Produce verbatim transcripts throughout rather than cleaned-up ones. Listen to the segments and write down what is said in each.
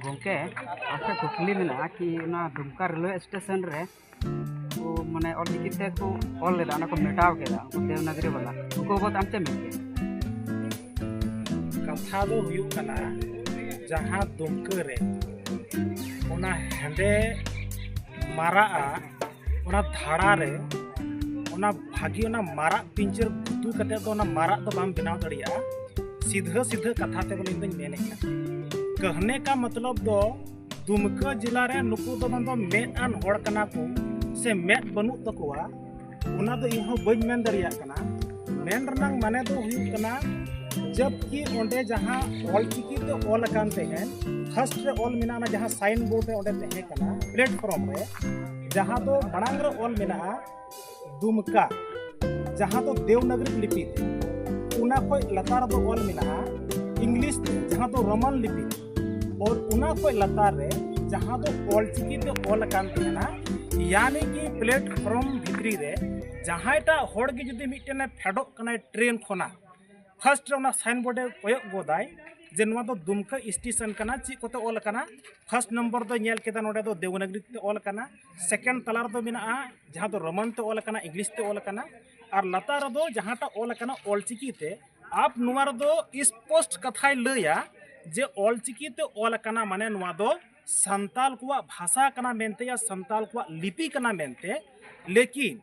ᱜᱚᱢᱠᱮ, ᱟᱯᱮ ᱠᱩᱠᱞᱤ ᱢᱮᱱᱟᱜᱼᱟ ᱠᱤ ᱚᱱᱟ ᱫᱩᱢᱠᱟ ᱨᱮᱞᱣᱮ ᱥᱴᱮᱥᱚᱱ ᱨᱮ ᱠᱚ ᱢᱟᱱᱮ ᱚᱞ ᱪᱤᱠᱤ ᱛᱮ ᱠᱚ ᱚᱞ ᱞᱮᱫᱟ, ᱚᱱᱟ ᱠᱚ ᱢᱮᱴᱟᱣ ᱠᱮᱫᱟ ᱩᱱᱠᱩ ᱫᱮᱵᱽᱱᱟᱜᱽᱨᱤ ᱵᱟᱞᱟ, ᱩᱱᱠᱩ ᱵᱟᱵᱚᱫ ᱟᱢ ᱪᱮᱫ ᱮᱢ ᱢᱮᱱ ᱠᱮᱭᱟ? ᱠᱟᱛᱷᱟ ᱫᱚ ᱦᱩᱭᱩᱜ ᱠᱟᱱᱟ, ᱡᱟᱦᱟᱸ ᱫᱩᱢᱠᱟᱹ ᱨᱮ ᱚᱱᱟ ᱦᱮᱸᱫᱮ ᱢᱟᱨᱟᱜᱼᱟ, ᱚᱱᱟ ᱫᱷᱟᱲᱟ ᱨᱮ ᱚᱱᱟ ᱵᱷᱟᱹᱜᱤ ᱚᱱᱟ ᱢᱟᱨᱟᱜ ᱯᱤᱧᱪᱟᱹᱨ ᱜᱩᱛᱩ ᱠᱟᱛᱮ ᱫᱚ ᱚᱱᱟ ᱢᱟᱨᱟᱜ ᱫᱚ ᱵᱟᱢ ᱵᱮᱱᱟᱣ ᱫᱟᱲᱮᱭᱟᱜᱼᱟ᱾ ᱥᱤᱫᱷᱟᱹ ᱥᱤᱫᱷᱟᱹ ᱠᱟᱛᱷᱟ ᱛᱮ ᱵᱚᱞᱮ ᱤᱧ ᱫᱚᱧ ᱢᱮᱱᱮᱫ ᱠᱟᱱᱟ, ᱠᱟᱹᱦᱱᱮ ᱠᱟ ᱢᱚᱛᱞᱚᱵ ᱫᱚ ᱫᱩᱢᱠᱟᱹ ᱡᱮᱞᱟ ᱨᱮ ᱱᱩᱠᱩ ᱫᱚ ᱵᱟᱝ ᱫᱚ ᱢᱮᱫ ᱟᱱ ᱦᱚᱲ ᱠᱟᱱᱟ ᱠᱚ ᱥᱮ ᱢᱮᱫ ᱵᱟᱹᱱᱩᱜ ᱛᱟᱠᱚᱣᱟ, ᱚᱱᱟ ᱫᱚ ᱤᱧ ᱦᱚᱸ ᱵᱟᱹᱧ ᱢᱮᱱ ᱫᱟᱲᱮᱭᱟᱜ ᱠᱟᱱᱟ᱾ ᱢᱮᱱ ᱨᱮᱱᱟᱜ ᱢᱟᱱᱮ ᱫᱚ ᱦᱩᱭᱩᱜ ᱠᱟᱱᱟ, ᱡᱟᱵᱠᱤ ᱚᱸᱰᱮ ᱡᱟᱦᱟᱸ ᱚᱞᱪᱤᱠᱤ ᱛᱮ ᱚᱞ ᱟᱠᱟᱱ ᱛᱟᱦᱮᱸᱱ, ᱯᱷᱟᱥᱴ ᱨᱮ ᱚᱞ ᱢᱮᱱᱟᱜᱼᱟ, ᱚᱱᱟ ᱡᱟᱦᱟᱸ ᱥᱟᱭᱤᱱ ᱵᱳᱨᱰ ᱨᱮ ᱚᱸᱰᱮ ᱛᱟᱦᱮᱸ ᱠᱟᱱᱟ ᱯᱞᱮᱴᱯᱷᱚᱨᱢ ᱨᱮ, ᱡᱟᱦᱟᱸ ᱫᱚ ᱢᱟᱲᱟᱝ ᱨᱮ ᱚᱞ ᱢᱮᱱᱟᱜᱼᱟ ᱫᱩᱢᱠᱟ, ᱡᱟᱦᱟᱸ ᱫᱚ ᱫᱮᱣᱱᱟᱜᱽᱨᱤ ᱞᱤᱯᱤ ᱛᱮ, ᱚᱱᱟ ᱠᱷᱚᱡ ᱞᱟᱛᱟᱨ ᱨᱮᱫᱚ ᱚᱞ ᱢᱮᱱᱟᱜᱼᱟ ᱤᱝᱞᱤᱥ ᱛᱮ, ᱡᱟᱦᱟᱸ ᱫᱚ ᱨᱳᱢᱟᱱ ᱞᱤᱯᱤ ᱛᱮ, ᱟᱨ ᱚᱱᱟ ᱠᱷᱚᱡ ᱞᱟᱛᱟᱨ ᱨᱮ ᱡᱟᱦᱟᱸ ᱫᱚ ᱚᱞᱪᱤᱠᱤ ᱛᱮ ᱚᱞ ᱟᱠᱟᱱ ᱛᱟᱦᱮᱱᱟ᱾ ᱭᱟᱱᱤ ᱠᱤ ᱯᱞᱮᱴᱯᱷᱚᱨᱢ ᱵᱷᱤᱛᱨᱤ ᱨᱮ ᱡᱟᱦᱟᱸᱭᱴᱟᱜ ᱦᱚᱲ ᱜᱮ ᱡᱩᱫᱤ ᱢᱤᱫᱴᱮᱱᱮ ᱯᱷᱮᱰᱚᱜ ᱠᱟᱱᱟᱭ ᱴᱨᱮᱱ ᱠᱷᱚᱱᱟᱜ, ᱯᱷᱟᱥᱴ ᱨᱮ ᱚᱱᱟ ᱥᱟᱭᱤᱱ ᱵᱳᱨᱰ ᱮ ᱠᱚᱭᱚᱜ ᱜᱚᱫᱟᱭ ᱡᱮ ᱱᱚᱣᱟ ᱫᱚ ᱫᱩᱢᱠᱟ ᱥᱴᱮᱥᱚᱱ ᱠᱟᱱᱟ, ᱪᱮᱫ ᱠᱚᱛᱮ ᱚᱞ ᱟᱠᱟᱱᱟ᱾ ᱯᱷᱟᱥᱴ ᱱᱚᱢᱵᱚᱨ ᱫᱚ ᱧᱮᱞ ᱠᱮᱫᱟ, ᱱᱚᱰᱮ ᱫᱚ ᱫᱮᱣᱱᱟᱜᱽᱨᱤ ᱛᱮ ᱚᱞ ᱟᱠᱟᱱᱟ᱾ ᱥᱮᱠᱮᱱᱰ ᱛᱟᱞᱟ ᱨᱮᱫᱚ ᱢᱮᱱᱟᱜᱼᱟ ᱡᱟᱦᱟᱸ ᱫᱚ ᱨᱳᱢᱟᱱ ᱛᱮ ᱚᱞ ᱟᱠᱟᱱᱟ, ᱤᱝᱞᱤᱥ ᱛᱮ ᱚᱞ ᱟᱠᱟᱱᱟ, ᱟᱨ ᱞᱟᱛᱟᱨ ᱨᱮᱫᱚ ᱡᱟᱦᱟᱸᱴᱟᱜ ᱚᱞ ᱟᱠᱟᱱᱟ ᱚᱞᱪᱤᱠᱤ ᱛᱮ᱾ ᱟᱯ ᱱᱚᱣᱟ ᱨᱮᱫᱚ ᱥᱯᱚᱥᱴ ᱠᱟᱛᱷᱟᱭ ᱞᱟᱹᱭᱟ ᱡᱮ ᱚᱞᱪᱤᱠᱤ ᱛᱮ ᱚᱞ ᱟᱠᱟᱱᱟ, ᱢᱟᱱᱮ ᱱᱚᱣᱟ ᱫᱚ ᱥᱟᱱᱛᱟᱞ ᱠᱚᱣᱟᱜ ᱵᱷᱟᱥᱟ ᱠᱟᱱᱟ ᱢᱮᱱᱛᱮ ᱭᱟ ᱥᱟᱱᱛᱟᱞ ᱠᱚᱣᱟᱜ ᱞᱤᱯᱤ ᱠᱟᱱᱟ ᱢᱮᱱᱛᱮ᱾ ᱞᱮᱠᱤᱱ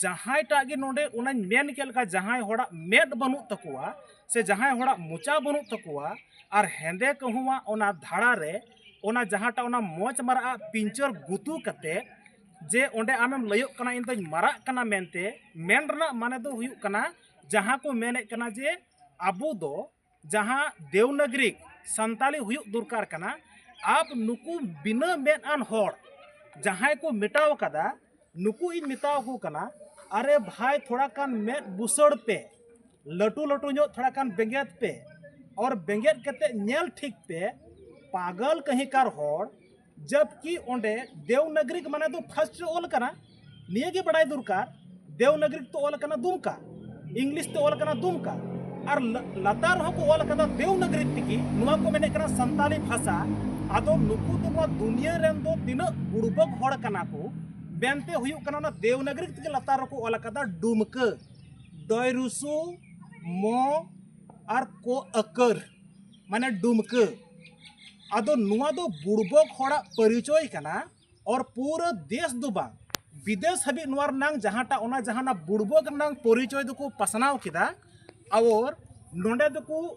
ᱡᱟᱦᱟᱸᱭᱴᱟᱜ ᱜᱮ ᱱᱚᱰᱮ ᱚᱱᱟᱧ ᱢᱮᱱ ᱠᱮᱫ ᱞᱮᱠᱟ, ᱡᱟᱦᱟᱸᱭ ᱦᱚᱲᱟᱜ ᱢᱮᱫ ᱵᱟᱹᱱᱩᱜ ᱛᱟᱠᱚᱣᱟ ᱥᱮ ᱡᱟᱦᱟᱸᱭ ᱦᱚᱲᱟᱜ ᱢᱚᱪᱟ ᱵᱟᱹᱱᱩᱜ ᱛᱟᱠᱚᱣᱟ, ᱟᱨ ᱦᱮᱸᱫᱮ ᱠᱟᱹᱦᱩᱣᱟᱜ ᱚᱱᱟ ᱫᱷᱟᱲᱟ ᱨᱮ ᱚᱱᱟ ᱡᱟᱦᱟᱸᱴᱟᱜ ᱚᱱᱟ ᱢᱚᱡᱽ ᱢᱟᱨᱟᱜ ᱯᱤᱧᱪᱟᱹᱨ ᱜᱩᱛᱩ ᱠᱟᱛᱮ ᱡᱮ ᱚᱸᱰᱮ ᱟᱢᱮᱢ ᱞᱟᱹᱭᱚᱜ ᱠᱟᱱᱟ ᱤᱧ ᱫᱚᱧ ᱢᱟᱨᱟᱜ ᱠᱟᱱᱟ ᱢᱮᱱᱛᱮ, ᱢᱮᱱ ᱨᱮᱱᱟᱜ ᱢᱟᱱᱮ ᱫᱚ ᱦᱩᱭᱩᱜ ᱠᱟᱱᱟ, ᱡᱟᱦᱟᱸ ᱠᱚ ᱢᱮᱱᱮᱫ ᱠᱟᱱᱟ ᱡᱮ ᱟᱵᱚ ᱫᱚ ᱡᱟᱦᱟᱸ ᱫᱮᱣᱱᱟᱜᱽᱨᱤᱠ ᱥᱟᱱᱛᱟᱞᱤ ᱦᱩᱭᱩᱜ ᱫᱚᱨᱠᱟᱨ ᱠᱟᱱᱟ, ᱟᱯ ᱱᱩᱠᱩ ᱵᱤᱱᱟᱹ ᱢᱮᱫ ᱟᱱ ᱦᱚᱲ ᱡᱟᱦᱟᱸᱭ ᱠᱚ ᱢᱮᱴᱟᱣ ᱟᱠᱟᱫᱟ, ᱱᱩᱠᱩ ᱤᱧ ᱢᱮᱛᱟᱣ ᱟᱠᱚ ᱠᱟᱱᱟ, ᱟᱨᱮ ᱵᱷᱟᱭ, ᱛᱷᱚᱲᱟ ᱜᱟᱱ ᱢᱮᱫ ᱵᱩᱥᱟᱹᱲ ᱯᱮ, ᱞᱟᱹᱴᱩ ᱞᱟᱹᱴᱩ ᱧᱚᱜ ᱛᱷᱚᱲᱟ ᱜᱟᱱ ᱵᱮᱸᱜᱮᱫ ᱯᱮ, ᱟᱨ ᱵᱮᱸᱜᱮᱫ ᱠᱟᱛᱮ ᱧᱮᱞ ᱴᱷᱤᱠ ᱯᱮ, ᱯᱟᱜᱚᱞ ᱠᱟᱹᱦᱤᱠᱟᱨ ᱦᱚᱲ, ᱡᱟᱵᱠᱤ ᱚᱸᱰᱮ ᱫᱮᱣᱱᱟᱜᱽᱨᱤᱠ ᱢᱟᱱᱮ ᱫᱚ ᱯᱷᱟᱥᱴ ᱨᱮ ᱚᱞ ᱠᱟᱱᱟ, ᱱᱤᱭᱟᱹ ᱜᱮ ᱵᱟᱲᱟᱭ ᱫᱚᱨᱠᱟᱨ, ᱫᱮᱣᱱᱟᱜᱽᱨᱤᱠ ᱛᱮ ᱚᱞ ᱠᱟᱱᱟ ᱫᱩᱢᱠᱟ, ᱤᱝᱞᱤᱥ ᱛᱮ ᱚᱞ ᱠᱟᱱᱟ ᱫᱩᱢᱠᱟ, ᱟᱨ ᱞᱟ- ᱞᱟᱛᱟᱨ ᱨᱮᱦᱚᱸ ᱠᱚ ᱚᱞ ᱠᱟᱫᱟ ᱫᱮᱣᱱᱟᱜᱽᱨᱤᱠ ᱛᱮᱜᱮ, ᱱᱚᱣᱟ ᱠᱚ ᱢᱮᱱᱮᱫ ᱠᱟᱱᱟ ᱥᱟᱱᱛᱟᱞᱤ ᱵᱷᱟᱥᱟ᱾ ᱟᱫᱚ ᱱᱩᱠᱩ ᱫᱚ ᱱᱚᱣᱟ ᱫᱩᱱᱤᱭᱟᱹ ᱨᱮᱱ ᱫᱚ ᱛᱤᱱᱟᱹᱜ ᱵᱩᱲᱵᱚᱠ ᱦᱚᱲ ᱠᱟᱱᱟ ᱠᱚ ᱢᱮᱱᱛᱮ ᱦᱩᱭᱩᱜ ᱠᱟᱱᱟ, ᱚᱱᱟ ᱫᱮᱣᱱᱟᱜᱽᱨᱤ ᱛᱮᱜᱮ ᱞᱟᱛᱟᱨ ᱨᱮᱠᱚ ᱚᱞ ᱟᱠᱟᱫᱟ, ᱰᱩᱢᱠᱟᱹ, ᱫᱚᱭᱨᱩᱥᱩ, ᱢᱚ ᱟᱨ ᱠᱚ ᱟᱠᱟᱨ, ᱢᱟᱱᱮ ᱰᱩᱢᱠᱟᱹ᱾ ᱟᱫᱚ ᱱᱚᱣᱟ ᱫᱚ ᱵᱩᱲᱵᱚᱠ ᱦᱚᱲᱟᱜ ᱯᱚᱨᱤᱪᱚᱭ ᱠᱟᱱᱟ᱾ ᱚᱨ ᱯᱩᱨᱟᱹ ᱫᱮᱥ ᱫᱚ ᱵᱟᱝ, ᱵᱤᱫᱮᱥ ᱦᱟᱹᱵᱤᱡ ᱱᱚᱣᱟ ᱨᱮᱱᱟᱝ ᱡᱟᱦᱟᱸᱴᱟᱜ, ᱚᱱᱟ ᱡᱟᱦᱟᱱᱟᱜ ᱵᱩᱲᱵᱚᱠ ᱨᱮᱱᱟᱝ ᱯᱚᱨᱤᱪᱚᱭ ᱫᱚᱠᱚ ᱯᱟᱥᱱᱟᱣ ᱠᱮᱫᱟ᱾ ᱟᱨ ᱱᱚᱰᱮ ᱫᱚᱠᱚ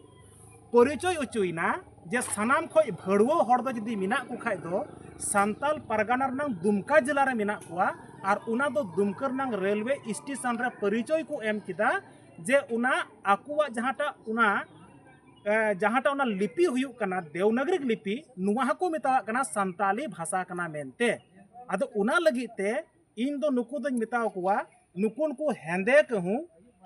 ᱯᱚᱨᱤᱪᱚᱭ ᱚᱪᱚᱭᱮᱱᱟ ᱡᱮ ᱥᱟᱱᱟᱢ ᱠᱷᱚᱱ ᱵᱷᱟᱹᱲᱣᱟᱹ ᱦᱚᱲ ᱫᱚ ᱡᱩᱫᱤ ᱢᱮᱱᱟᱜ ᱠᱚ ᱠᱷᱟᱡ ᱫᱚ ᱥᱟᱱᱛᱟᱞ ᱯᱟᱨᱜᱟᱱᱟ ᱨᱮᱱᱟᱝ ᱫᱩᱢᱠᱟ ᱡᱮᱞᱟ ᱨᱮ ᱢᱮᱱᱟᱜ ᱠᱚᱣᱟ᱾ ᱟᱨ ᱚᱱᱟ ᱫᱚ ᱫᱩᱢᱠᱟᱹ ᱨᱮᱱᱟᱝ ᱨᱮᱞᱣᱮ ᱥᱴᱮᱥᱚᱱ ᱨᱮ ᱯᱚᱨᱤᱪᱚᱭ ᱠᱚ ᱮᱢ ᱠᱮᱫᱟ ᱡᱮ ᱚᱱᱟ ᱟᱠᱚᱣᱟᱜ ᱡᱟᱦᱟᱸᱴᱟᱜ ᱚᱱᱟ ᱮ, ᱡᱟᱦᱟᱸᱴᱟᱜ ᱚᱱᱟ ᱞᱤᱯᱤ ᱦᱩᱭᱩᱜ ᱠᱟᱱᱟ ᱫᱮᱣᱱᱟᱜᱽᱨᱤ ᱞᱤᱯᱤ, ᱱᱚᱣᱟ ᱦᱚᱸᱠᱚ ᱢᱮᱛᱟᱣᱟᱜ ᱠᱟᱱᱟ ᱥᱟᱱᱛᱟᱞᱤ ᱵᱷᱟᱥᱟ ᱠᱟᱱᱟ ᱢᱮᱱᱛᱮ᱾ ᱟᱫᱚ ᱚᱱᱟ ᱞᱟᱹᱜᱤᱫ ᱛᱮ ᱤᱧ ᱫᱚ ᱱᱩᱠᱩ ᱫᱚᱧ ᱢᱮᱛᱟᱣ ᱠᱚᱣᱟ, ᱱᱩᱠᱩ ᱱᱩᱠᱩ ᱦᱮᱸᱫᱮ ᱠᱟᱹᱦᱩ,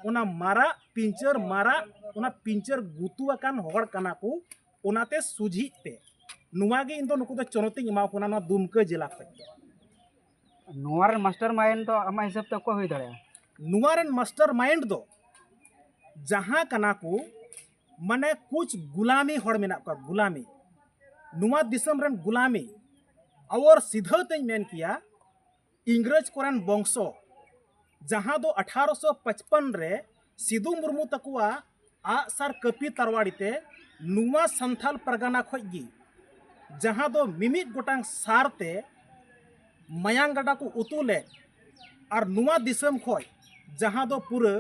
ᱚᱱᱟ ᱢᱟᱨᱟᱜ ᱯᱤᱧᱪᱟᱹᱨ, ᱢᱟᱨᱟᱜ ᱚᱱᱟ ᱯᱤᱧᱪᱟᱹᱨ ᱜᱩᱛᱩ ᱟᱠᱟᱱ ᱦᱚᱲ ᱠᱟᱱᱟ ᱠᱚ᱾ ᱚᱱᱟᱛᱮ ᱥᱩᱡᱷᱤᱜ ᱯᱮ᱾ ᱱᱚᱣᱟ ᱜᱮ ᱤᱧ ᱫᱚ ᱱᱩᱠᱩ ᱫᱚ ᱪᱚᱱᱚᱛᱤᱧ ᱮᱢᱟ ᱠᱚ ᱠᱟᱱᱟ ᱱᱚᱣᱟ ᱫᱩᱢᱠᱟᱹ ᱡᱮᱞᱟ ᱠᱷᱚᱱ ᱫᱚ᱾ ᱱᱚᱣᱟ ᱨᱮᱱ ᱢᱟᱥᱴᱟᱨ ᱢᱟᱭᱤᱱᱰ ᱫᱚ ᱟᱢᱟᱜ ᱦᱤᱥᱟᱹᱵ ᱛᱮ ᱚᱠᱚᱭ ᱦᱩᱭ ᱫᱟᱲᱮᱭᱟᱜᱼᱟ? ᱱᱚᱣᱟ ᱨᱮᱱ ᱢᱟᱥᱴᱟᱨ ᱢᱟᱭᱤᱱᱰ ᱫᱚ ᱡᱟᱦᱟᱸ ᱠᱟᱱᱟ ᱠᱚ, ᱢᱟᱱᱮ ᱠᱩᱪ ᱜᱩᱞᱟᱢᱤ ᱦᱚᱲ ᱢᱮᱱᱟᱜ ᱠᱚᱣᱟ, ᱜᱩᱞᱟᱢᱤ, ᱱᱚᱣᱟ ᱫᱤᱥᱚᱢ ᱨᱮᱱ ᱜᱩᱞᱟᱢᱤ᱾ ᱟᱣᱟᱨ ᱥᱤᱫᱷᱟᱹ ᱛᱮᱧ ᱢᱮᱱ ᱠᱮᱭᱟ, ᱤᱝᱨᱮᱡᱽ ᱠᱚᱨᱮᱱ ᱵᱚᱝᱥᱚ, ᱡᱟᱦᱟᱸ ᱫᱚ ᱟᱴᱷᱟᱨᱚᱥᱚ ᱯᱟᱸᱪᱯᱟᱱ ᱨᱮ ᱥᱤᱫᱩ ᱢᱩᱨᱢᱩ ᱛᱟᱠᱚᱣᱟᱜ ᱟᱜᱼᱥᱟᱨ ᱠᱟᱹᱯᱤ ᱛᱟᱨᱣᱟᱲᱤ ᱛᱮ ᱱᱚᱣᱟ ᱥᱟᱱᱛᱷᱟᱞ ᱯᱟᱨᱜᱟᱱᱟ ᱠᱷᱚᱡ ᱜᱮ, ᱡᱟᱦᱟᱸ ᱫᱚ ᱢᱤᱢᱤᱫ ᱜᱚᱴᱟᱝ ᱥᱟᱨ ᱛᱮ ᱢᱟᱭᱟᱝ ᱜᱟᱰᱟ ᱠᱚ ᱩᱛᱩ ᱞᱮᱫ, ᱟᱨ ᱱᱚᱣᱟ ᱫᱤᱥᱚᱢ ᱠᱷᱚᱡ ᱡᱟᱦᱟᱸ ᱫᱚ ᱯᱩᱨᱟᱹ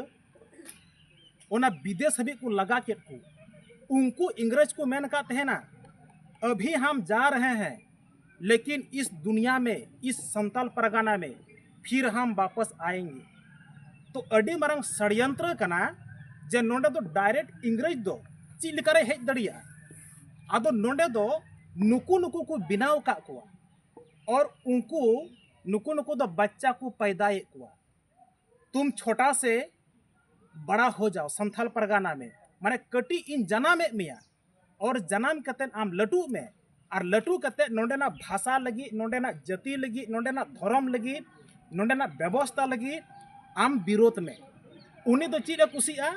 ᱚᱱᱟ ᱵᱤᱫᱮᱥ ᱦᱟᱹᱵᱤᱡ ᱠᱚ ᱞᱟᱜᱟ ᱠᱮᱫ ᱠᱚ, ᱩᱱᱠᱩ ᱤᱝᱨᱮᱡᱽ ᱠᱚ ᱢᱮᱱ ᱟᱠᱟᱫ ᱛᱟᱦᱮᱱᱟ, ᱟᱵᱷᱤ ᱦᱟᱢ ᱡᱟ ᱨᱟᱦᱮ ᱦᱮᱸ, ᱞᱮᱠᱤᱱ ᱤᱥ ᱫᱩᱱᱤᱭᱟ ᱢᱮ, ᱤᱥ ᱥᱟᱱᱛᱟᱞ ᱯᱟᱨᱜᱟᱱᱟ ᱢᱮ ᱯᱷᱤᱨ ᱦᱟᱢ ᱵᱟᱯᱟᱥ ᱟᱭᱮᱝᱜᱮ᱾ ᱛᱚ ᱟᱹᱰᱤ ᱢᱟᱨᱟᱝ ᱥᱟᱲᱭᱚᱱᱛᱨᱚ ᱠᱟᱱᱟ ᱡᱮ ᱱᱚᱰᱮ ᱫᱚ ᱰᱟᱭᱨᱮᱠᱴ ᱤᱝᱨᱮᱡᱽ ᱫᱚ ᱪᱮᱫ ᱞᱮᱠᱟᱨᱮ ᱦᱮᱡ ᱫᱟᱲᱮᱭᱟᱜᱼᱟ᱾ ᱟᱫᱚ ᱱᱚᱰᱮ ᱫᱚ ᱱᱩᱠᱩ ᱱᱩᱠᱩ ᱠᱚ ᱵᱮᱱᱟᱣ ᱟᱠᱟᱫ ᱠᱚᱣᱟ, ᱟᱨ ᱩᱱᱠᱩ ᱱᱩᱠᱩ ᱱᱩᱠᱩ ᱫᱚ ᱵᱟᱪᱪᱟ ᱠᱚ ᱯᱟᱭᱫᱟᱭᱮᱫ ᱠᱚᱣᱟ᱾ ᱛᱩᱢ ᱪᱷᱳᱴᱟ ᱥᱮ ᱵᱟᱲᱟ ᱦᱳ ᱡᱟᱣ, ᱥᱟᱱᱛᱷᱟᱞ ᱯᱟᱨᱜᱟᱱᱟ ᱢᱮ, ᱢᱟᱱᱮ ᱠᱟᱹᱴᱤᱡ ᱤᱧ ᱡᱟᱱᱟᱢᱮᱫ ᱢᱮᱭᱟ, ᱟᱨ ᱡᱟᱱᱟᱢ ᱠᱟᱛᱮᱫ ᱟᱢ ᱞᱟᱹᱴᱩᱜ ᱢᱮ, ᱟᱨ ᱞᱟᱹᱴᱩ ᱠᱟᱛᱮᱫ ᱱᱚᱰᱮᱱᱟᱜ ᱵᱷᱟᱥᱟ ᱞᱟᱹᱜᱤᱫ, ᱱᱚᱰᱮᱱᱟᱜ ᱡᱟᱹᱛᱤ ᱞᱟᱹᱜᱤᱫ, ᱱᱚᱰᱮᱱᱟᱜ ᱫᱷᱚᱨᱚᱢ ᱞᱟᱹᱜᱤᱫ, ᱱᱚᱰᱮᱱᱟᱜ ᱵᱮᱵᱚᱥᱛᱟ ᱞᱟᱹᱜᱤᱫ ᱟᱢ ᱵᱤᱨᱳᱫᱷ ᱢᱮ᱾ ᱩᱱᱤ ᱫᱚ ᱪᱮᱫ ᱮ ᱠᱩᱥᱤᱜᱼᱟ?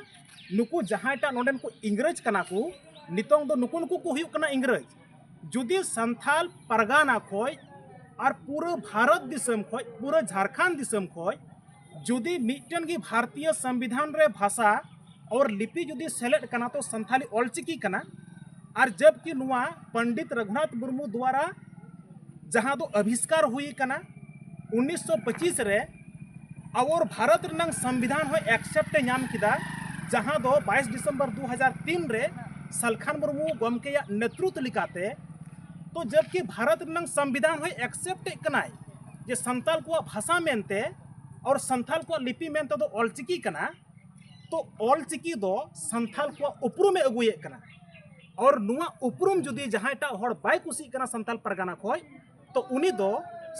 ᱱᱩᱠᱩ ᱡᱟᱦᱟᱸᱭᱴᱟᱜ ᱱᱚᱰᱮᱱ ᱠᱚ ᱤᱝᱨᱮᱡᱽ ᱠᱟᱱᱟ ᱠᱚ, ᱱᱤᱛᱚᱝ ᱫᱚ ᱱᱩᱠᱩ ᱱᱩᱠᱩ ᱠᱚ ᱦᱩᱭᱩᱜ ᱠᱟᱱᱟ ᱤᱝᱨᱮᱡᱽ᱾ ᱡᱩᱫᱤ ᱥᱟᱱᱛᱷᱟᱞ ᱯᱟᱨᱜᱟᱱᱟ ᱠᱷᱚᱡ ᱟᱨ ᱯᱩᱨᱟᱹ ᱵᱷᱟᱨᱚᱛ ᱫᱤᱥᱚᱢ ᱠᱷᱚᱡ, ᱯᱩᱨᱟᱹ ᱡᱷᱟᱲᱠᱷᱚᱸᱰ ᱫᱤᱥᱚᱢ ᱠᱷᱚᱡ ᱡᱩᱫᱤ ᱢᱤᱫᱴᱮᱱ ᱜᱮ ᱵᱷᱟᱨᱚᱛᱤᱭᱚ ᱥᱚᱝᱵᱤᱫᱷᱟᱱ ᱨᱮ ᱵᱷᱟᱥᱟ ᱟᱨ ᱞᱤᱯᱤ ᱡᱩᱫᱤ ᱥᱮᱞᱮᱫ ᱠᱟᱱᱟ, ᱛᱚ ᱥᱟᱱᱛᱷᱟᱞᱤ ᱚᱞᱪᱤᱠᱤ ᱠᱟᱱᱟ᱾ ᱟᱨ ᱡᱚᱵᱠᱤ ᱱᱚᱣᱟ ᱯᱚᱱᱰᱤᱛ ᱨᱚᱜᱷᱩᱱᱟᱛᱷ ᱢᱩᱨᱢᱩ ᱫᱣᱟᱨᱟ ᱡᱟᱦᱟᱸ ᱫᱚ ᱟᱵᱤᱥᱠᱟᱨ ᱦᱩᱭ ᱠᱟᱱᱟ ᱩᱱᱤᱥᱥᱚ ᱯᱚᱸᱪᱤᱥ ᱨᱮ, ᱟᱵᱚ ᱵᱷᱟᱨᱚᱛ ᱨᱮᱱᱟᱝ ᱥᱚᱝᱵᱤᱫᱷᱟᱱ ᱦᱚᱸ ᱮᱠᱥᱮᱯᱴ ᱮ ᱧᱟᱢ ᱠᱮᱫᱟ, ᱡᱟᱦᱟᱸ ᱫᱚ ᱵᱟᱭᱤᱥ ᱰᱤᱥᱮᱢᱵᱚᱨ ᱫᱩ ᱦᱟᱡᱟᱨ ᱛᱤᱱ ᱨᱮ ᱥᱟᱞᱠᱷᱟᱱ ᱢᱩᱨᱢᱩ ᱜᱚᱢᱠᱮᱭᱟᱜ ᱱᱮᱛᱨᱩᱛ ᱞᱮᱠᱟᱛᱮ᱾ ᱛᱚ ᱡᱚᱵᱠᱤ ᱵᱷᱟᱨᱚᱛ ᱨᱮᱱᱟᱝ ᱥᱚᱝᱵᱤᱫᱷᱟᱱ ᱦᱚᱸ ᱮᱠᱥᱮᱯᱴ ᱮᱫ ᱠᱟᱱᱟᱭ ᱡᱮ ᱥᱟᱱᱛᱟᱞ ᱠᱚᱣᱟᱜ ᱵᱷᱟᱥᱟ ᱢᱮᱱᱛᱮ ᱟᱨ ᱥᱟᱱᱛᱟᱞ ᱠᱚᱣᱟᱜ ᱞᱤᱯᱤ ᱢᱮᱱᱛᱮ ᱫᱚ ᱚᱞᱪᱤᱠᱤ ᱠᱟᱱᱟ, ᱛᱚ ᱚᱞᱪᱤᱠᱤ ᱫᱚ ᱥᱟᱱᱛᱟᱞ ᱠᱚᱣᱟᱜ ᱩᱯᱨᱩᱢ ᱮ ᱟᱹᱜᱩᱭᱮᱫ ᱠᱟᱱᱟ᱾ ᱟᱨ ᱱᱚᱣᱟ ᱩᱯᱨᱩᱢ ᱡᱩᱫᱤ ᱡᱟᱦᱟᱸᱭᱴᱟᱜ ᱦᱚᱲ ᱵᱟᱭ ᱠᱩᱥᱤᱜ ᱠᱟᱱᱟ ᱥᱟᱱᱛᱟᱞ ᱯᱟᱨᱜᱟᱱᱟ ᱠᱷᱚᱡ, ᱛᱚ ᱩᱱᱤ ᱫᱚ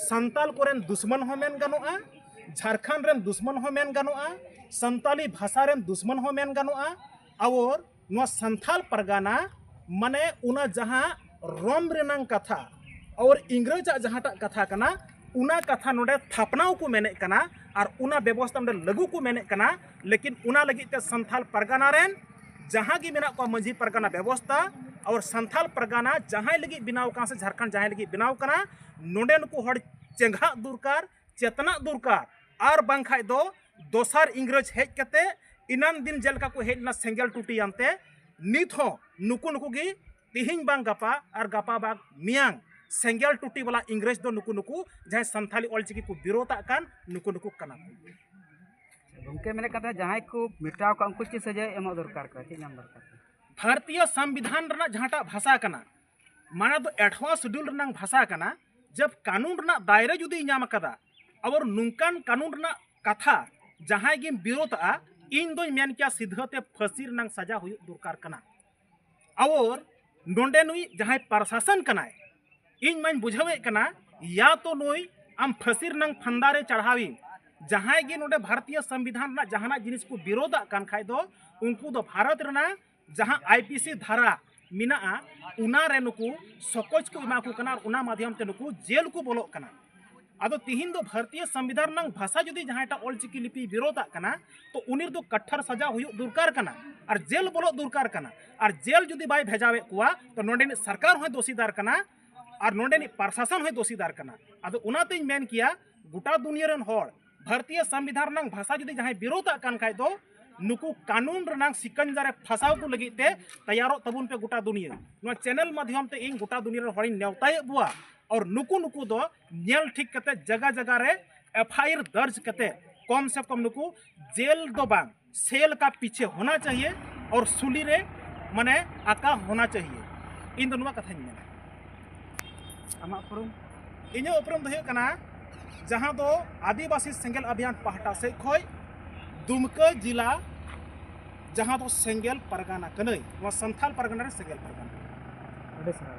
ᱥᱟᱱᱛᱟᱞ ᱠᱚᱨᱮᱱ ᱫᱩᱥᱢᱟᱱ ᱦᱚᱸ ᱢᱮᱱ ᱜᱟᱱᱚᱜᱼᱟ, ᱡᱷᱟᱲᱠᱷᱚᱸᱰ ᱨᱮᱱ ᱫᱩᱥᱢᱟᱱ ᱦᱚᱸ ᱢᱮᱱ ᱜᱟᱱᱚᱜᱼᱟ, ᱥᱟᱱᱛᱟᱞᱤ ᱵᱷᱟᱥᱟ ᱨᱮᱱ ᱫᱩᱥᱢᱟᱱ ᱦᱚᱸ ᱢᱮᱱ ᱜᱟᱱᱚᱜᱼᱟ᱾ ᱟᱨ ᱱᱚᱣᱟ ᱥᱟᱱᱛᱷᱟᱞ ᱯᱟᱨᱜᱟᱱᱟ ᱢᱟᱱᱮ ᱚᱱᱟ ᱡᱟᱦᱟᱸ ᱨᱚᱢ ᱨᱮᱱᱟᱝ ᱠᱟᱛᱷᱟ ᱟᱨ ᱤᱝᱨᱮᱡᱽ ᱟᱜ ᱡᱟᱦᱟᱸᱴᱟᱜ ᱠᱟᱛᱷᱟ ᱠᱟᱱᱟ, ᱚᱱᱟ ᱠᱟᱛᱷᱟ ᱱᱚᱰᱮ ᱛᱷᱟᱯᱱᱟᱣ ᱠᱚ ᱢᱮᱱᱮᱫ ᱠᱟᱱᱟ ᱟᱨ ᱚᱱᱟ ᱵᱮᱵᱚᱥᱛᱷᱟ ᱱᱚᱰᱮ ᱞᱟᱹᱜᱩ ᱠᱚ ᱢᱮᱱᱮᱫ ᱠᱟᱱᱟ᱾ ᱞᱮᱠᱤᱱ ᱚᱱᱟ ᱞᱟᱹᱜᱤᱫ ᱛᱮ ᱥᱟᱱᱛᱷᱟᱞ ᱯᱟᱨᱜᱟᱱᱟ ᱨᱮᱱ ᱡᱟᱦᱟᱸ ᱜᱮ ᱢᱮᱱᱟᱜ ᱠᱚᱣᱟ ᱢᱟᱹᱡᱷᱤ ᱯᱟᱨᱜᱟᱱᱟ ᱵᱮᱵᱚᱥᱛᱷᱟ ᱟᱨ ᱥᱟᱱᱛᱷᱟᱞ ᱯᱟᱨᱜᱟᱱᱟ ᱡᱟᱦᱟᱸᱭ ᱞᱟᱹᱜᱤᱫ ᱵᱮᱱᱟᱣ ᱠᱟᱱᱟ ᱥᱮ ᱡᱷᱟᱲᱠᱷᱚᱸᱰ ᱡᱟᱦᱟᱸᱭ ᱞᱟᱹᱜᱤᱫ ᱵᱮᱱᱟᱣ ᱠᱟᱱᱟ, ᱱᱚᱰᱮ ᱱᱩᱠᱩ ᱦᱚᱲ ᱪᱮᱸᱜᱷᱟᱜ ᱫᱚᱨᱠᱟᱨ, ᱪᱮᱛᱱᱟᱜ ᱫᱚᱨᱠᱟᱨ᱾ ᱟᱨ ᱵᱟᱝᱠᱷᱟᱡ ᱫᱚ ᱫᱚᱥᱟᱨ ᱤᱝᱨᱮᱡᱽ ᱦᱮᱡ ᱠᱟᱛᱮ ᱮᱱᱟᱱ ᱫᱤᱱ ᱡᱮᱞᱮᱠᱟ ᱠᱚ ᱦᱮᱡ ᱞᱮᱱᱟ ᱥᱮᱸᱜᱮᱞ ᱴᱩᱴᱤ ᱟᱱᱛᱮ, ᱱᱤᱛ ᱦᱚᱸ ᱱᱩᱠᱩ ᱱᱩᱠᱩ ᱜᱮ ᱛᱤᱦᱤᱧ ᱵᱟᱝ ᱜᱟᱯᱟ ᱟᱨ ᱜᱟᱯᱟ ᱵᱟᱝ ᱢᱮᱭᱟᱝ ᱥᱮᱸᱜᱮᱞ ᱴᱩᱴᱤ ᱵᱟᱞᱟ ᱤᱝᱨᱮᱡᱽ ᱫᱚ ᱱᱩᱠᱩ ᱱᱩᱠᱩ ᱡᱟᱦᱟᱸᱭ ᱥᱟᱱᱛᱷᱟᱞᱤ ᱚᱞᱪᱤᱠᱤ ᱠᱚ ᱵᱤᱨᱳᱫᱟᱜ ᱠᱟᱱ ᱱᱩᱠᱩ ᱱᱩᱠᱩ ᱠᱟᱱᱟ ᱠᱚ᱾ ᱜᱚᱢᱠᱮ ᱢᱮᱱᱮᱫ ᱠᱟᱱ ᱛᱟᱦᱮᱸᱫ ᱡᱟᱦᱟᱸᱭ ᱠᱚ ᱢᱮᱴᱟᱣ ᱠᱟᱜ ᱩᱱᱠᱩ ᱪᱮᱫ ᱥᱟᱹᱡᱟᱹᱭ ᱮᱢᱚᱜ ᱫᱚᱨᱠᱟᱨ ᱠᱟᱱᱟ, ᱪᱮᱫ ᱧᱟᱢ ᱫᱚᱨᱠᱟᱨ ᱠᱟᱱᱟ? ᱵᱷᱟᱨᱚᱛᱤᱭᱚ ᱥᱚᱝᱵᱤᱫᱷᱟᱱ ᱨᱮᱱᱟᱜ ᱡᱟᱦᱟᱸᱴᱟᱜ ᱵᱷᱟᱥᱟ ᱠᱟᱱᱟ, ᱢᱟᱱᱮ ᱫᱚ ᱟᱴᱷᱣᱟ ᱥᱤᱰᱩᱞ ᱨᱮᱱᱟᱝ ᱵᱷᱟᱥᱟ ᱠᱟᱱᱟ, ᱡᱟᱵ ᱠᱟᱹᱱᱩᱱ ᱨᱮᱱᱟᱜ ᱫᱟᱭᱨᱟ ᱡᱩᱫᱤ ᱧᱟᱢ ᱟᱠᱟᱫᱟ, ᱟᱵᱚ ᱱᱚᱝᱠᱟᱱ ᱠᱟᱹᱱᱩᱱ ᱨᱮᱱᱟᱜ ᱠᱟᱛᱷᱟ ᱡᱟᱦᱟᱸᱭ ᱜᱮᱢ ᱵᱤᱨᱳᱫᱷᱟᱜᱼᱟ, ᱤᱧ ᱫᱚᱧ ᱢᱮᱱ ᱠᱮᱭᱟ ᱥᱤᱫᱷᱟᱹ ᱛᱮ ᱯᱷᱟᱹᱥᱤ ᱨᱮᱱᱟᱝ ᱥᱟᱡᱟ ᱦᱩᱭᱩᱜ ᱫᱚᱨᱠᱟᱨ ᱠᱟᱱᱟ᱾ ᱟᱵᱚ ᱱᱚᱰᱮ ᱱᱩᱭ ᱡᱟᱦᱟᱸᱭ ᱯᱨᱚᱥᱟᱥᱚᱱ ᱠᱟᱱᱟᱭ, ᱤᱧ ᱢᱟᱧ ᱵᱩᱡᱷᱟᱹᱣᱮᱫ ᱠᱟᱱᱟ, ᱭᱟ ᱛᱚ ᱱᱩᱭ ᱟᱢ ᱯᱷᱟᱹᱥᱤ ᱨᱮᱱᱟᱝ ᱯᱷᱟᱱᱫᱟ ᱨᱮ ᱪᱟᱲᱦᱟᱣᱤᱧ᱾ ᱡᱟᱦᱟᱸᱭ ᱜᱮ ᱱᱚᱰᱮ ᱵᱷᱟᱨᱚᱛᱤᱭᱚ ᱥᱚᱝᱵᱤᱫᱷᱟᱱ ᱨᱮᱱᱟᱜ ᱡᱟᱦᱟᱱᱟᱜ ᱡᱤᱱᱤᱥ ᱠᱚ ᱵᱤᱨᱳᱫᱷᱟᱜ ᱠᱟᱱ ᱠᱷᱟᱡ ᱫᱚ, ᱩᱱᱠᱩ ᱫᱚ ᱵᱷᱟᱨᱚᱛ ᱨᱮᱱᱟᱜ ᱡᱟᱦᱟᱸ ᱟᱭ ᱯᱤ ᱥᱤ ᱫᱷᱟᱨᱟ ᱢᱮᱱᱟᱜᱼᱟ, ᱚᱱᱟ ᱨᱮ ᱱᱩᱠᱩ ᱥᱚᱠᱚᱡ ᱠᱚ ᱮᱢᱟ ᱠᱚ ᱠᱟᱱᱟ ᱟᱨ ᱚᱱᱟ ᱢᱟᱫᱷᱭᱚᱢ ᱛᱮ ᱱᱩᱠᱩ ᱡᱮᱞ ᱠᱚ ᱵᱚᱞᱚᱜ ᱠᱟᱱᱟ᱾ ᱟᱫᱚ ᱛᱤᱦᱤᱧ ᱫᱚ ᱵᱷᱟᱨᱚᱛᱤᱭᱚ ᱥᱚᱝᱵᱤᱫᱷᱟᱱ ᱨᱮᱱᱟᱝ ᱵᱷᱟᱥᱟ ᱡᱩᱫᱤ ᱡᱟᱦᱟᱸᱭᱴᱟᱜ ᱚᱞᱪᱤᱠᱤ ᱞᱤᱯᱤ ᱵᱤᱨᱳᱫᱷᱟᱜ ᱠᱟᱱᱟ, ᱛᱚ ᱩᱱᱤ ᱨᱮᱫᱚ ᱠᱟᱴᱷᱟᱨ ᱥᱟᱡᱟ ᱦᱩᱭᱩᱜ ᱫᱚᱨᱠᱟᱨ ᱠᱟᱱᱟ ᱟᱨ ᱡᱮᱞ ᱵᱚᱞᱚᱜ ᱫᱚᱨᱠᱟᱨ ᱠᱟᱱᱟ᱾ ᱟᱨ ᱡᱮᱞ ᱡᱩᱫᱤ ᱵᱟᱭ ᱵᱷᱮᱡᱟᱣᱮᱫ ᱠᱚᱣᱟ, ᱛᱚ ᱱᱚᱰᱮᱱᱤᱡ ᱥᱚᱨᱠᱟᱨ ᱦᱚᱸᱭ ᱫᱳᱥᱤᱫᱟᱨ ᱠᱟᱱᱟ ᱟᱨ ᱱᱚᱰᱮᱱᱤᱡ ᱯᱨᱚᱥᱟᱥᱚᱱ ᱦᱚᱸᱭ ᱫᱳᱥᱤᱫᱟᱨ ᱠᱟᱱᱟ᱾ ᱟᱫᱚ ᱚᱱᱟᱛᱮᱧ ᱢᱮᱱ ᱠᱮᱭᱟ, ᱜᱚᱴᱟ ᱫᱩᱱᱤᱭᱟᱹ ᱨᱮᱱ ᱦᱚᱲ ᱵᱷᱟᱨᱚᱛᱤᱭᱚ ᱥᱚᱝᱵᱤᱫᱷᱟᱱ ᱨᱮᱱᱟᱝ ᱵᱷᱟᱥᱟ ᱡᱩᱫᱤ ᱡᱟᱦᱟᱸᱭ ᱵᱤᱨᱳᱫᱷᱟᱜ ᱠᱟᱱ ᱠᱷᱟᱡ ᱫᱚ, ᱱᱩᱠᱩ ᱠᱟᱹᱱᱩᱱ ᱨᱮᱱᱟᱝ ᱥᱤᱠᱟᱧᱡᱟ ᱨᱮ ᱯᱷᱟᱸᱥᱟᱣ ᱠᱚ ᱞᱟᱹᱜᱤᱫ ᱛᱮ ᱛᱮᱭᱟᱨᱚᱜ ᱛᱟᱵᱚᱱ ᱯᱮ ᱜᱚᱴᱟ ᱫᱩᱱᱤᱭᱟᱹ᱾ ᱱᱚᱣᱟ ᱪᱮᱱᱮᱞ ᱢᱟᱫᱽᱫᱷᱚᱢ ᱛᱮ ᱤᱧ ᱜᱚᱴᱟ ᱫᱩᱱᱤᱭᱟᱹ ᱨᱮᱱ ᱦᱚᱲᱤᱧ ᱱᱮᱣᱛᱟᱭᱮᱫ ᱵᱚᱣᱟ᱾ ᱟᱨ ᱱᱩᱠᱩ ᱱᱩᱠᱩ ᱫᱚ ᱧᱮᱞ ᱴᱷᱤᱠ ᱠᱟᱛᱮ ᱡᱟᱭᱜᱟ ᱡᱟᱭᱜᱟ ᱨᱮ ᱮᱯᱷ ᱟᱭ ᱟᱨ ᱫᱟᱨᱡᱽ ᱠᱟᱛᱮ ᱠᱚᱢ ᱥᱮ ᱠᱚᱢ ᱱᱩᱠᱩ ᱡᱮᱞ ᱫᱚ ᱵᱟᱝ, ᱥᱮᱞ ᱠᱟ ᱯᱤᱪᱷᱮ ᱦᱳᱱᱟ ᱪᱟᱦᱤᱭᱮ ᱟᱨ ᱥᱩᱞᱤ ᱨᱮ ᱢᱟᱱᱮ ᱟᱠᱟ ᱦᱳᱱᱟ ᱪᱟᱦᱤᱭᱮ᱾ ᱤᱧ ᱫᱚ ᱱᱚᱣᱟ ᱠᱟᱛᱷᱟᱧ ᱢᱮᱱᱟ᱾ ᱟᱢᱟᱜ ᱩᱯᱨᱩᱢ? ᱤᱧᱟᱹᱜ ᱩᱯᱨᱩᱢ ᱫᱚ ᱦᱩᱭᱩᱜ ᱠᱟᱱᱟ, ᱡᱟᱦᱟᱸ ᱫᱚ ᱟᱹᱫᱤᱵᱟᱹᱥᱤ ᱥᱮᱸᱜᱮᱞ ᱚᱵᱷᱤᱭᱟᱱ ᱯᱟᱦᱴᱟ ᱥᱮᱫ ᱠᱷᱚᱱ ᱫᱩᱢᱠᱟᱹ ᱡᱮᱞᱟ, ᱡᱟᱦᱟᱸ ᱫᱚ ᱥᱮᱸᱜᱮᱞ ᱯᱟᱨᱜᱟᱱᱟ ᱠᱟᱹᱱᱟᱹᱧ, ᱱᱚᱣᱟ ᱥᱟᱱᱛᱟᱞ ᱯᱟᱨᱜᱟᱱᱟ ᱨᱮ ᱥᱮᱸᱜᱮᱞ ᱯᱟᱨᱜᱟᱱᱟ᱾ ᱟᱹᱰᱤ ᱥᱟᱨᱦᱟᱣ᱾